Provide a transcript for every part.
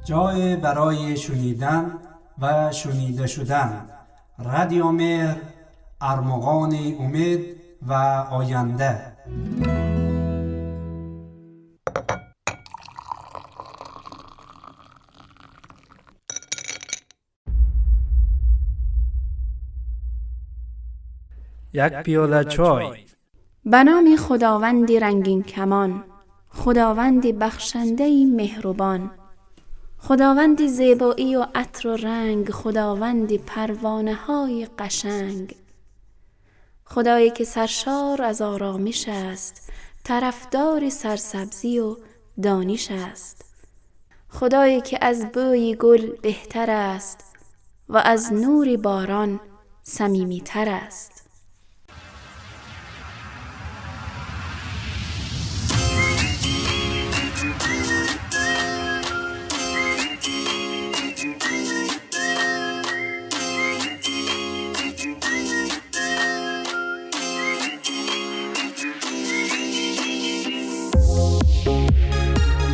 جای برای شنیدن و شنیده شدن. رادیو مهر، ارمغان امید و آینده. یک پیاله چای. به نام خداوند رنگین کمان، خداوند بخشنده مهربان، خداوند زیبایی و عطر و رنگ، خداوند پروانه های قشنگ، خدایی که سرشار از آرامش است، طرفدار سرسبزی و دانش است، خدایی که از بوی گل بهتر است و از نور باران صمیمی‌تر است.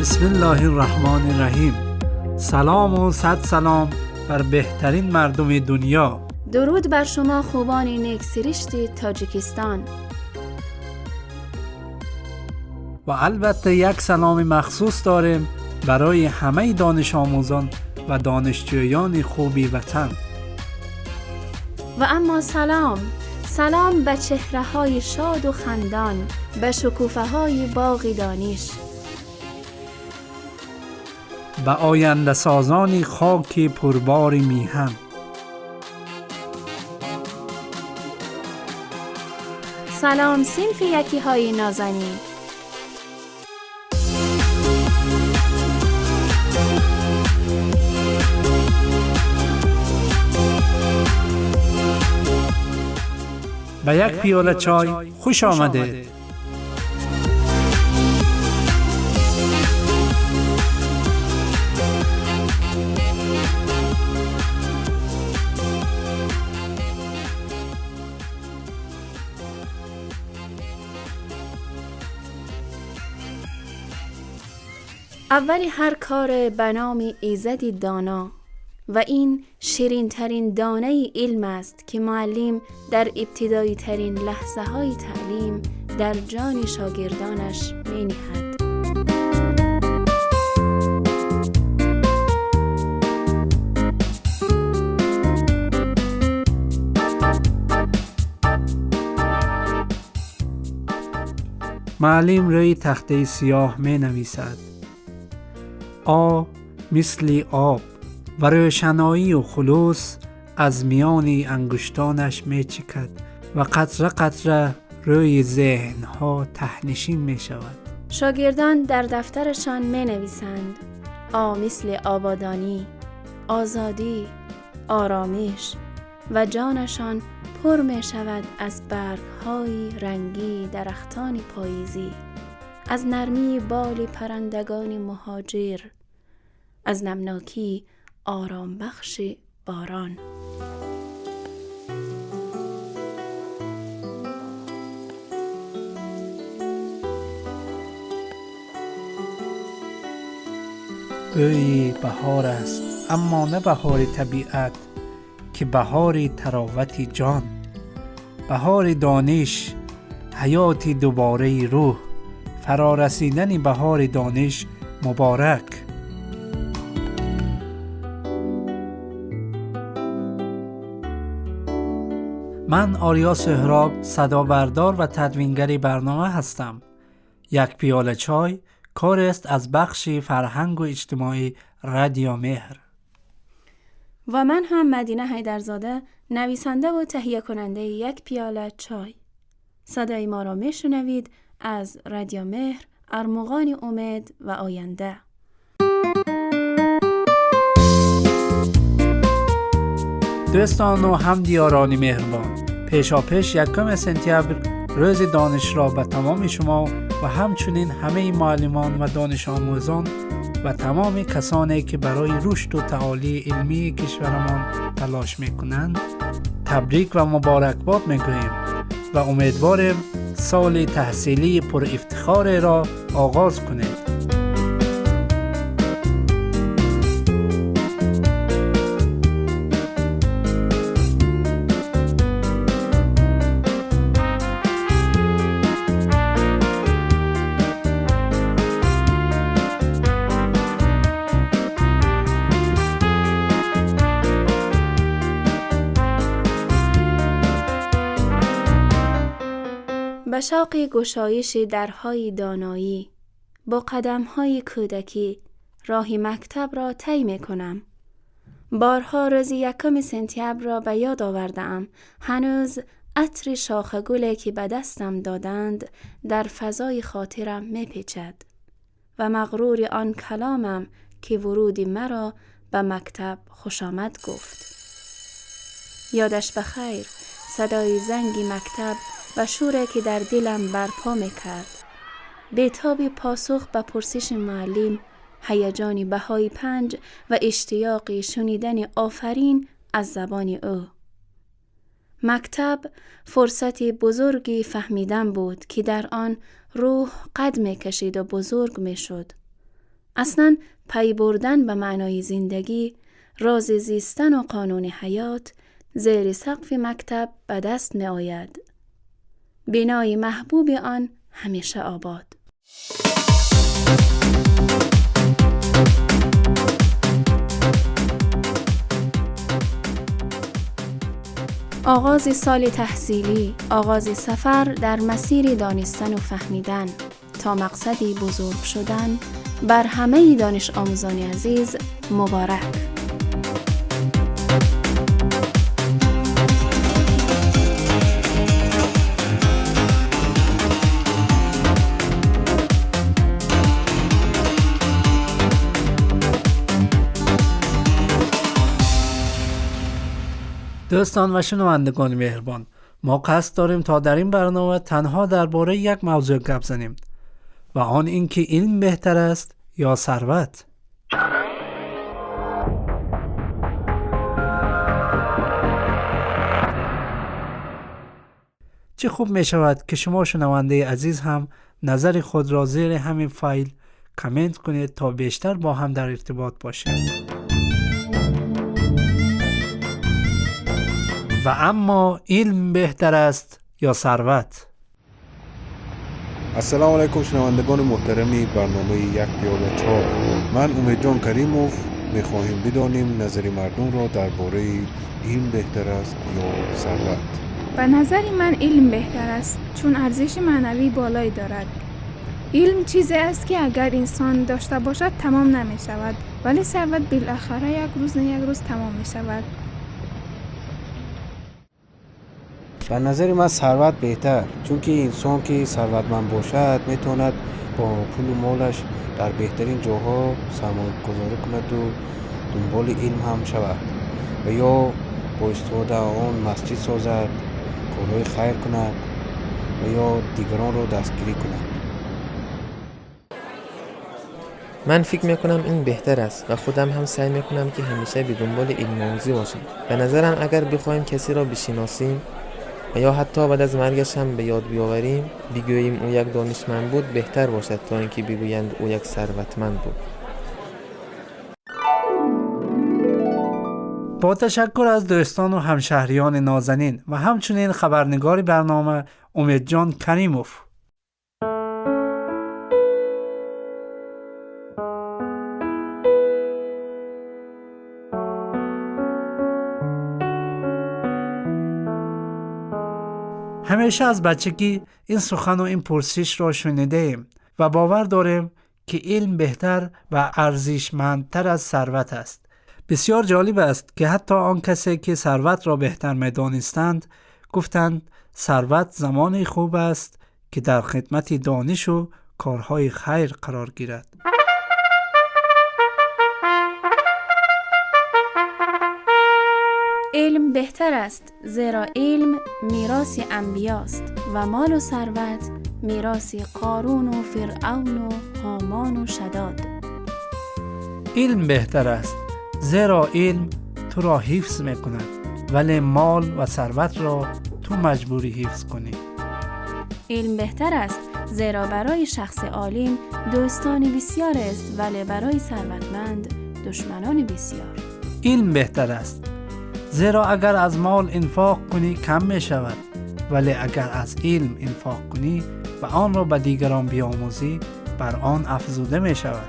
بسم الله الرحمن الرحیم. سلام و صد سلام بر بهترین مردم دنیا. درود بر شما خوبان نیک سرشت تاجیکستان. و البته یک سلام مخصوص داریم برای همه دانش آموزان و دانشجویان خوبی وطن. و اما سلام، سلام به چهره های شاد و خندان، به شکوفه های باغ دانش، به آینده سازان خاک پربار میهن. سلام صنف یکی های نازنین. به یک پیاله چای خوش آمدید. اول هر کار به نام ایزد دانا، و این شیرین ترین دانه علم است که معلم در ابتدایی ترین لحظه های تعلیم در جان شاگردانش می نهد. معلم روی تخته سیاه می نویسد: آ مثل آب، و روشنایی و خلوص از میان انگشتانش می چکد و قطره قطره روی ذهنها ته‌نشین می شود. شاگردان در دفترشان می نویسند: آ مثل آبادانی، آزادی، آرامش، و جانشان پر می شود از برگ‌های رنگی درختان پاییزی، از نرمی بال پرندگان مهاجر، از نمناکی آرام بخش باران. بوی بهار است، اما نه بهار طبیعت، که بهار تراوت جان، بهار دانش، حیات دوباره روح. فرارسیدن بهار دانش مبارک. من آریا سهراب، صدابردار و تدوینگر برنامه هستم. یک پیاله چای کار است از بخش فرهنگ و اجتماعی رادیو مهر. و من هم مدینه حیدرزاده، نویسنده و تهیه کننده یک پیاله چای. صدای ما را میشنوید از رادیو مهر، ارمغان امید و آینده. دوستان و همدیاران مهربان، پیشاپیش 1 سپتامبر روز دانش را به تمام شما و همچنین همه معلمان و دانش آموزان و تمام کسانی که برای رشد و تعالی علمی کشورمان تلاش میکنند تبریک و مبارکباد میگوییم و امیدواریم سال تحصیلی پر افتخار را آغاز کنید. به شوق گشایش درهای دانایی با قدمهای کودکی راه مکتب را طی می‌کنم. بارها روز 1 سپتامبر را به یاد آوردم. هنوز عطر شاخه گلی که به دستم دادند در فضای خاطرم میپیچد و مغرور آن کلامم که ورود مرا به مکتب خوش آمد گفت. یادش بخیر صدای زنگ مکتب و شوری که در دلم برپا میکرد. بی‌تابی پاسخ به پرسش معلم، هیجان بهای 5 و اشتیاق شنیدن آفرین از زبان او. مکتب فرصت بزرگی فهمیدن بود که در آن روح قد می کشید و بزرگ می شد. اصلاً پی بردن به معنای زندگی، راز زیستن و قانون حیات زیر سقف مکتب به دست می آید. بنای محبوب آن همیشه آباد. آغاز سال تحصیلی، آغاز سفر در مسیر دانستن و فهمیدن تا مقصدی بزرگ شدن بر همه دانش آموزان عزیز مبارک. دوستان و شنوندگان مهربان، ما قصد داریم تا در این برنامه تنها درباره یک موضوع گپ زنیم و آن اینکه علم بهتر است یا ثروت. چه خوب می شود که شما شنونده عزیز هم نظر خود را زیر همین فایل کامنت کنید تا بیشتر با هم در ارتباط باشیم. و اما علم بهتر است یا ثروت؟ السلام علیکم شنوندگان محترمی برنامه یک پیاله چای. من امیدجان کریموف میخواهیم بدانیم نظر مردم را درباره علم بهتر است یا ثروت. به نظر من علم بهتر است، چون ارزش معنوی بالایی دارد. علم چیزی است که اگر انسان داشته باشد تمام نمی شود، ولی ثروت بالاخره یک روز نه یک روز تمام می شود. به نظر من ثروت بهتر، چون که انسان که ثروتمند باشد میتواند با پول و مالش در بهترین جاها سرمایه گذاری کند و دنبال علم هم شود و یا با استفاده آن مسجد سازد، کارهای خیر کند و یا دیگران را دستگیری کند. من فکر میکنم این بهتر است و خودم هم سعی میکنم که همیشه به دنبال علم آموزی باشم. به نظرم اگر بخواهیم کسی را بشناسیم و یا حتی بعد از مرگش هم به یاد بیاوریم، بگوییم او یک دانشمند بود بهتر باشد تا اینکه بگویند او یک ثروتمند بود. با تشکر از دوستان و همشهریان نازنین و همچنین خبرنگار برنامه امیدجان کریموف. همیشه از بچگی این سخن و این پرسش را شنیده ایم و باور داریم که علم بهتر و ارزشمندتر از ثروت است. بسیار جالب است که حتی آن کسی که ثروت را بهتر می‌دانستند گفتند ثروت زمانی خوب است که در خدمت دانش و کارهای خیر قرار گیرد. علم بهتر است، زیرا علم میراث انبیاست و مال و ثروت میراث قارون و فرعون و هامان و شداد. علم بهتر است، زیرا علم تو را حفظ میکند، ولی مال و ثروت را تو مجبوری حفظ کنی. علم بهتر است، زیرا برای شخص عالم دوستان بسیار است، ولی برای ثروتمند دشمنان بسیار. علم بهتر است، زیرا اگر از مال انفاق کنی کم می شود، ولی اگر از علم انفاق کنی و آن را به دیگران بیاموزی بر آن افزوده می شود.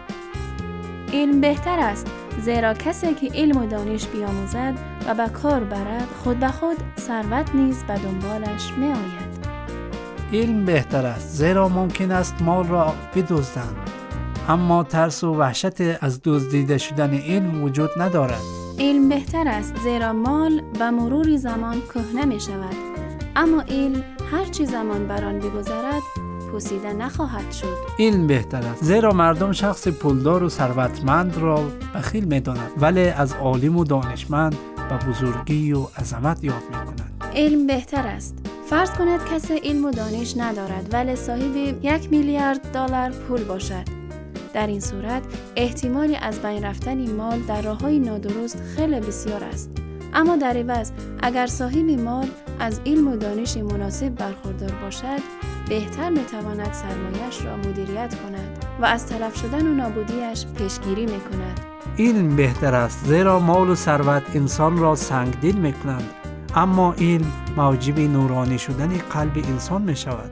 علم بهتر است، زیرا کسی که علم و دانش بیاموزد و به کار برد خود به خود ثروت نیز به دنبالش می آید. علم بهتر است، زیرا ممکن است مال را بدزدند، اما ترس و وحشت از دزدیده شدن علم وجود ندارد. علم بهتر است، زیرا مال به مرور زمان کهنه می شود، اما علم هرچی زمان بر آن بگذرد پوسیده نخواهد شد. علم بهتر است، زیرا مردم شخص پولدار و ثروتمند را بخیل می دانند، ولی از عالم و دانشمند به بزرگی و عظمت یاد می کنند. علم بهتر است. فرض کند کسی علم و دانش ندارد ولی صاحب 1 میلیارد دلار پول باشد. در این صورت احتمال از بین رفتن مال در راه‌های نادرست خیلی بسیار است. اما در عوض اگر صاحب مال از علم و دانش مناسب برخوردار باشد، بهتر میتواند سرمایه‌اش را مدیریت کند و از تلف شدن و نابودیش پیشگیری میکند. علم بهتر است، زیرا مال و ثروت انسان را سنگدل میکنند، اما علم موجب نورانی شدن قلب انسان میشود.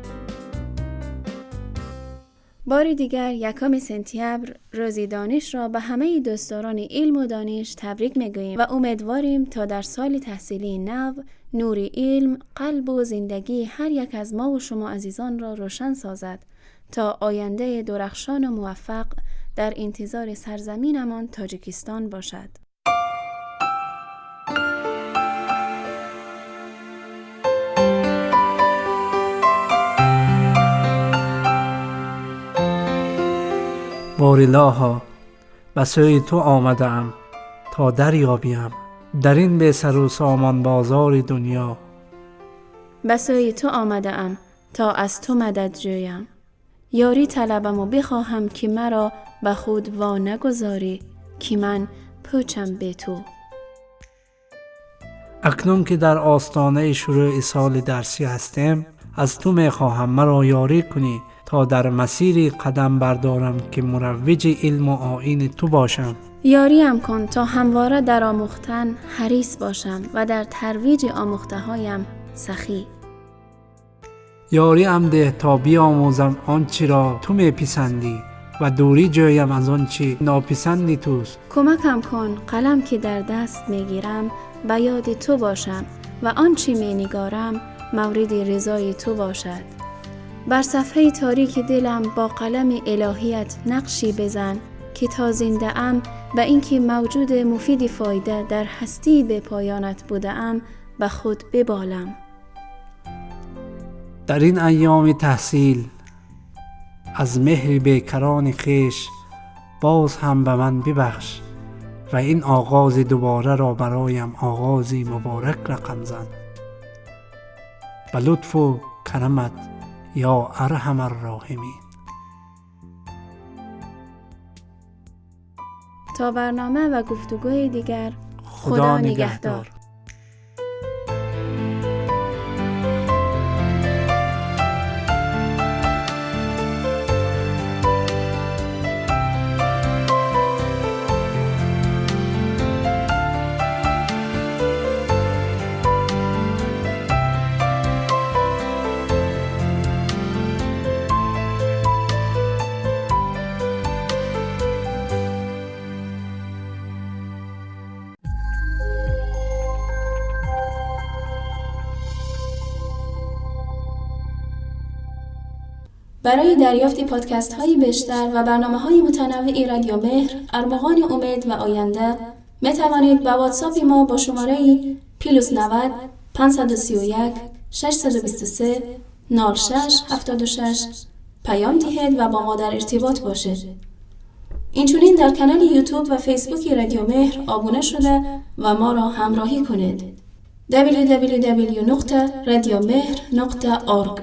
بار دیگر 1 سپتامبر روز دانش را به همه دوستداران علم و دانش تبریک میگوییم و امیدواریم تا در سال تحصیلی نو نور علم قلب و زندگی هر یک از ما و شما عزیزان را روشن سازد تا آینده درخشان و موفق در انتظار سرزمینمان تاجیکستان باشد. باریلاها، به سوی تو آمدم تا دریابیم در این بی سر و سامان بازار دنیا. به سوی تو آمدم تا از تو مدد جویم، یاری طلبم و بخواهم که مرا به خود وا نگذاری که من پوچم به تو. اکنون که در آستانه شروع سال درسی هستیم، از تو میخواهم مرا یاری کنی تا در مسیری قدم بردارم که مروج علم و آیین تو باشم. یاریم کن تا همواره در آموختن حریص باشم و در ترویج آموخته هایم سخی. یاریم ده تا بیاموزم آنچه را تو میپسندی و دوری جویم از آنچه ناپسندی توست. کمکم کن قلم که در دست میگیرم به یاد تو باشم و آنچه مینگارم مورد رضای تو باشد. بر صفحه تاریک دلم با قلم الهیت نقشی بزن که تا زنده ام به اینکه موجود مفید فایده در هستی به پایانت بوده ام به خود ببالم. در این ایام تحصیل از مهر بیکران خویش باز هم به من ببخش و این آغاز دوباره را برایم آغازی مبارک رقم زن. به لطف و کرمت یا ارحم الراحمین. تا برنامه و گفتگوی دیگر، خدا نگهدار. برای دریافت پادکست های بیشتر و برنامه های متنوع رادیو مهر، ارمغان امید و آینده، می توانید با واتساپ ما با شماره +90 531 623 06 76 پیام دهید و با ما در ارتباط باشید. اینچنین در کانال یوتیوب و فیسبوک رادیو مهر آبونه شده و ما را همراهی کنید. www.radiomehr.org